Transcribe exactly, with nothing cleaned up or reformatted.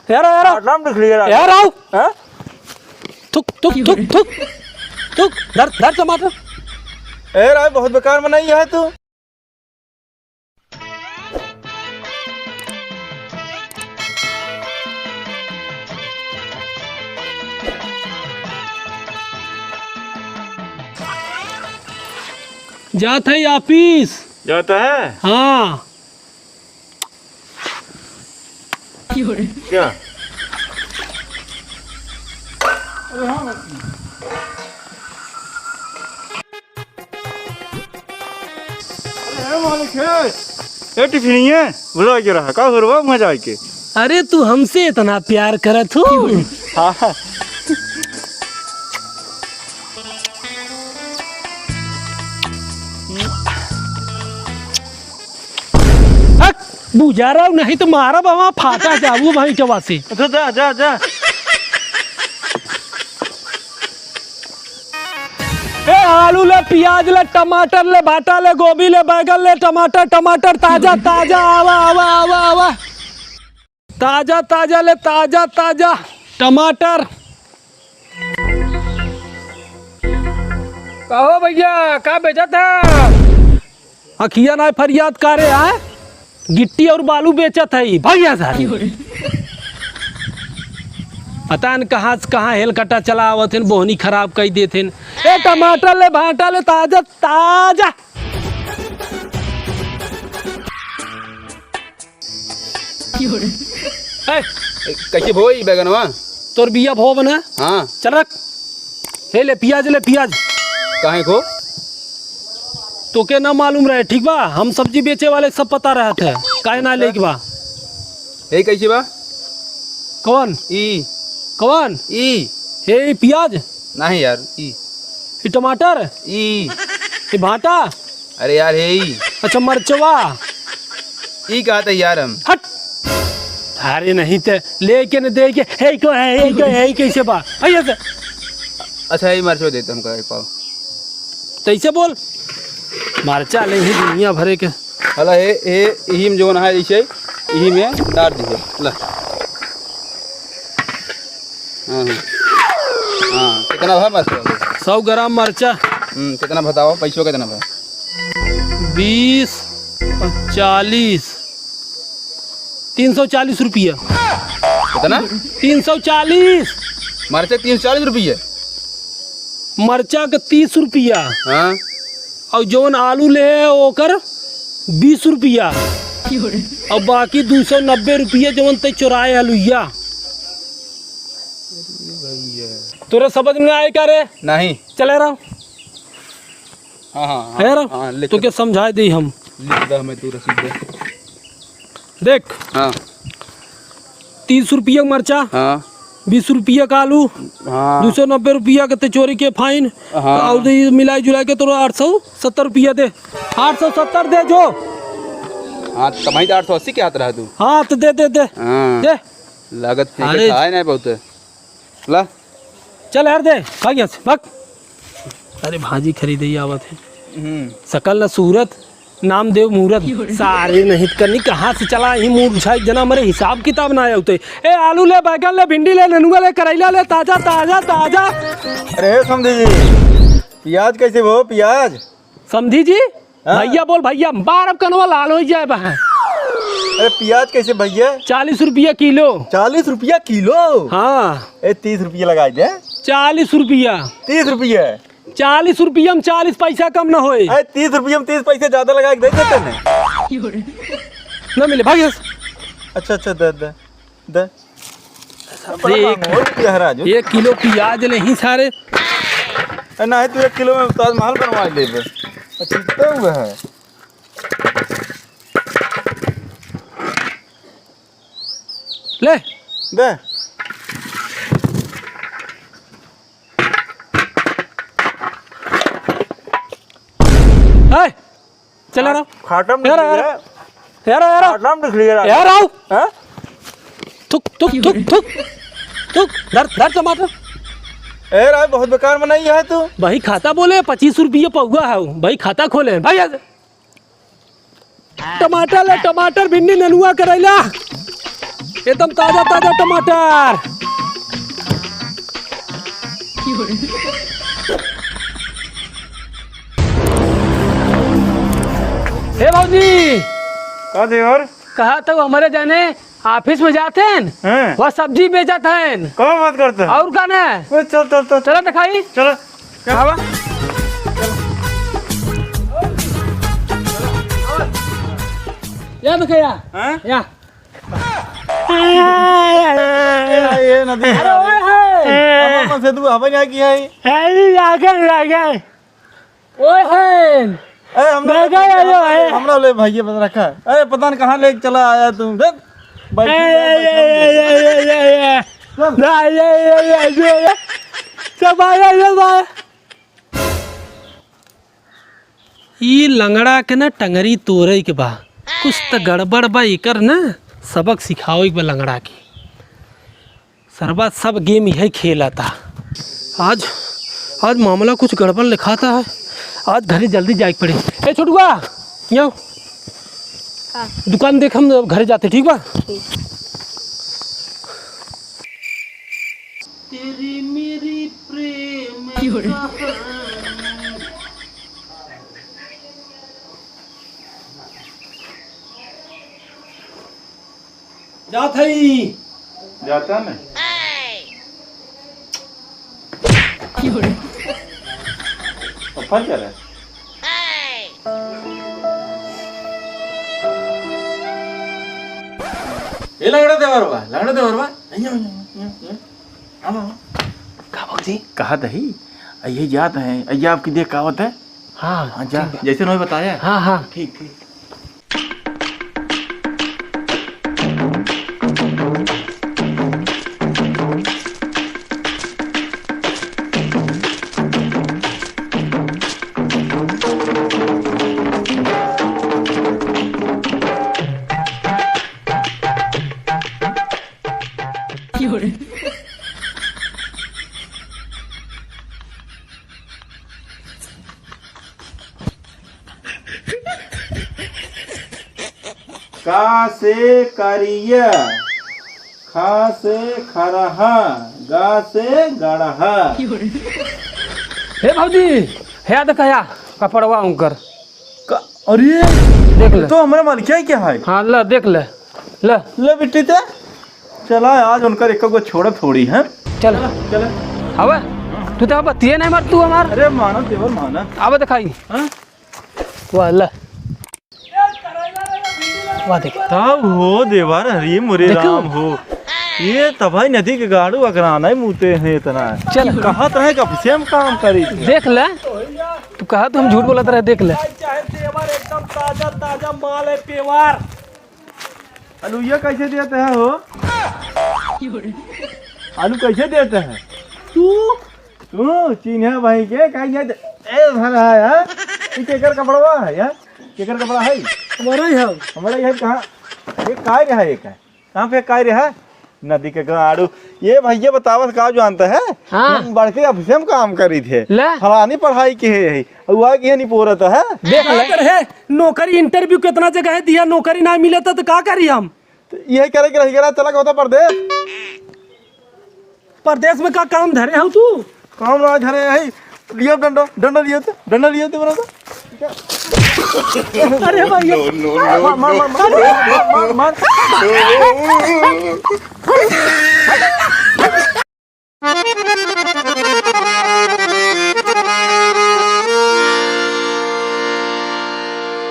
यार, यार, यार। नाम लिख लिया यार। यार, आओ। हाँ? थुक, थुक, थुक, थुक। थुक, धर, धर टमाटर। ए राय, बहुत बेकार बनाई है तू। जात है ऑफिस। जाता है? हाँ। क्या? अरे हाँ मालिक है। ए टिफिनिया, बुला के रहा, का हो रहा वहाँ जाके? अरे तू हमसे इतना प्यार करत हो? हाँ। हट, बुझा रहा हूँ, नहीं तो मारा बाबा फाटा जाऊ भाई चवा से। अच्छा, जा, जा, जा। ए, आलू ले, प्याज ले, टमाटर ले, भाटा ले, गोभी ले, बैगन ले, टमाटर, टमाटर, ताजा, ताजा, आवा, आवा, आवा, आवा। ताजा, ताजा ले, ताजा, ताजा टमाटर। कहो भैया, का बेचत है? अखिया ना फरियाद का रे, आय? गिट्टी और बालू बेचत है ई, भैया सारी। पता न कहाँ से कहाँ हेलकटा चला आवत हन, बोहनी खराब कई देत हन। ए, टमाटर ले, भाटा ले, ताजा, ताजा। ए, ए, कैसे भो ई बैगनवा? तोर बिया भो बना। हाँ। चल रख। हे ले पियाज, ले पियाज। काहे को? तोके ना मालूम रहे, ठीक बा? हम सब्जी बेचे वाले सब पता रहत है, काहे ना लेके बा। हे कैसे बा? कौन? ई। कौन? ई। हे ई पियाज? नहीं यार, ई। ई टमाटर? ई। ई भाटा? अरे यार, हे ई। अच्छा, मरचवा। ई कहत है यार हम। हट। अरे नहीं ते लेके न दे के, हे को है, हे को है, हे कैसे बा? भैया से। अच्छा, ई मरचवा देते हमका एक पाव। तैसे बोल। मरचा ले ही दुनिया भरे के। हला हे, हे, यही में जौन है जैसे, यही में डाल दीजिए। ला। हाँ, हाँ। हाँ, कितना भा मरचा? सौ ग्राम मरचा। हम्म, कितना बताओ, पैसो कितना भा? बीस, चालीस, तीन सौ चालीस रुपया। कितना? तीन सौ चालीस। मरचा तीन सौ चालीस रुपया? मरचा के तीस रुपया। हाँ। और जौन आलू ले है, ओकर बीस रुपया। और बाकी दो सौ नब्बे रुपया जौन ते चोराए आलूया। तोरे समझ में आए का रे? नहीं। चले रहो। हाँ, हाँ, हाँ, है रहो। हाँ, लिख तो दे। क्या समझाए दी हम? लिख दे हमें तू रसीद दे। देख। हाँ। तीस रुपया के मरचा, हाँ। बीस रुपया का आलू, हाँ। दो सौ नब्बे रुपया के ते चोरी के फाइन, हाँ। और तो ये मिलाई जुलाई के तोरा आठ सौ सत्तर रुपया दे, आठ सौ सत्तर दे जो। हाँ, तो भाई तो आठ सौ अस्सी के हाथ रहा तू। हाँ, तो दे, दे, दे। हाँ। दे। लागत फेंके अरे। खाए नहीं बहुत। ला। चल यार दे, भाग यहाँ से, भाग। अरे भाजी खरीदे ही आवत है। हम्म। सकल न सूरत, नाम देव मूरत। सारे नहीं करनी कहाँ से चला ही मूड उछाई जना मरे हिसाब किताब ना आया उते। ए आलू ले, बैगन ले, भिंडी ले, नेनुआ ले, करैला ले, ताजा, ताजा, ताजा। अरे समधी जी, प्याज कैसे हो, प्याज? समधी जी? हाँ। भैया बोल भैया, मारब कनवा लाल होइ जाए बा। अरे प्याज कैसे भैया? चालीस रुपया किलो। चालीस रुपया किलो? हाँ। ए, तीस रुपया लगाइ दे। चालीस रुपया। तीस रुपया? चालीस रुपया में चालीस पैसा कम न होए। ए, तीस रुपया में तीस पैसा ज्यादा लगाइ के दे देते ने। न मिले, भाग यहाँ से। अच्छा, अच्छा, दे, दे। दे। अरे बड़ा एक, महंगा हो गया है राजू। एक किलो प्याज लेही सारे। ए, नहीं, तू एक किलो में ताजमहल बनवा लेबे। अच्छा, कितना हुआ है? ले। दे। ए, चला रहा। खाटम यार, लिख यार। लिया। यार, यार। खाटम लिख लिया यार। यार, आओ। हाँ? थुक, थुक, थुक, थुक। थुक, धर, धर टमाटर। ए राय, बहुत बेकार बनाई है तू। भाई खाता बोले, पच्चीस रुपये पौवा है, भाई खाता खोले, भाई यार। टमाटर ले, टमाटर, भिंडी, नेनुआ, करैला। एकदम ताजा ताजा टमाटर। हे भौजी, का देवर? कहा तो हमरे जाने office में जात हैं, हैं? वह सब्जी बेचत हैं। का बात करत हैं? और का ना? ए, चल, चल, चल। चला दिखाई। चला। आवा। या देखा या। हैं? या। ए, ए, नदी। अरे, ओए है। हम अपन से तू हवा यहाँ की है। अरे, लागल, लागल। ओए है। ए, हम लोग, लगा, लगा, है। हमरा ले भैया बस रखा। अरे, पता नहीं कहाँ लेके चला आया तू। देख, बैठी ए, है, ए, बैठी है। ए, ए, ए, ए, ए। चल। ना, ए, ए, ए, ए, ए, ए। सब आ गया, सब आ गया। ई लंगड़ा के ना टंगरी तोड़े के बा, कुछ त गड़बड़ बा एकर ना, सबक सिखावे के बा लंगड़ा के। सरवा सब game यही खेलता। आज, आज मामला कुछ गड़बड़ लिखाता है, आज घरे जल्दी जाए के पड़े। ए छोटुआ, यहाँ का? दुकान देख, हम घरे जाते, ठीक बा? ठीक। तेरी मेरी प्रेम कहानी। जात हई। जाता न। पप्पा क्या रहा? ए लंगड़ा देवर बा, लंगड़ा देवर बा। नहीं, नहीं, नहीं, नहीं, नहीं। आवा, आवा। का भौजी? कहा दही, ये जात है, ये आपकी देख का होता है? हाँ, हाँ, जा, ठीक बा। जैसे उन्होंने बताया। हाँ, हाँ। ठीक, ठीक। का से करिया, खा से खरहा, गा से गड़हा। हे भौजी, हे आ देखा या कपड़वा उनकर। का, अरे, देख ले। तो हमरा मालिक है क्या है? हाँ, ला, देख ले। ले। ले बिट्टी ते। चला, आज उनकर एक गो छोड़ब थोड़ी, हैं? चल। चला, चला। अबे, तू तो बतिये नहीं मर तू हमार। अरे, माना देवर, माना। अब दिखाई। हाँ? वाह, ले। वाह, देख। तब हो देवर, हरी मुरे देखो। राम हो। ये तबाही नदी के गाड़ू अगराना ही मुते हैं इतना। चल। कहत रहे कि office में काम करी। देख ले। तू कहा तो हम झूठ बोलत रहे, देख ले। चाहे देवर एकदम ताजा, ताजा माल है, पेवार। आलू ये कैसे देते हैं हो? आलू कैसे देते हैं? तू? तू चीन्हे भाई के, काहे नहीं दे-, ए, भला है, हाँ? ये केकर कपड़वा है, यार? केकर कपड़ा है? हमारा ही है। हमारा ही है, कहाँ? ये काय रहा, ये काय? कहाँ पे काय रहा? नदी के गाड़ू। ये भैया बतावत का जानता है? हाँ। हम बड़के office में काम करी थे। ले। फलानी पढ़ाई की है यही। और वहाँ की है निपोरत है। देख ले। अगर है, नौकरी interview कितना जगह है दिया, नौकरी ना मिले तो, तो का करी हम? तो यही करे के रही करा, चला के होता परदेस। परदेस में का काम धरे हो तू? काम ना धरे है, लियो डंडा, डंडा लियो तो, डंडा लियो तो, बोलो तो। अरे भाई, no, no, no, मार, मार, no। मार, मार, मार, मार।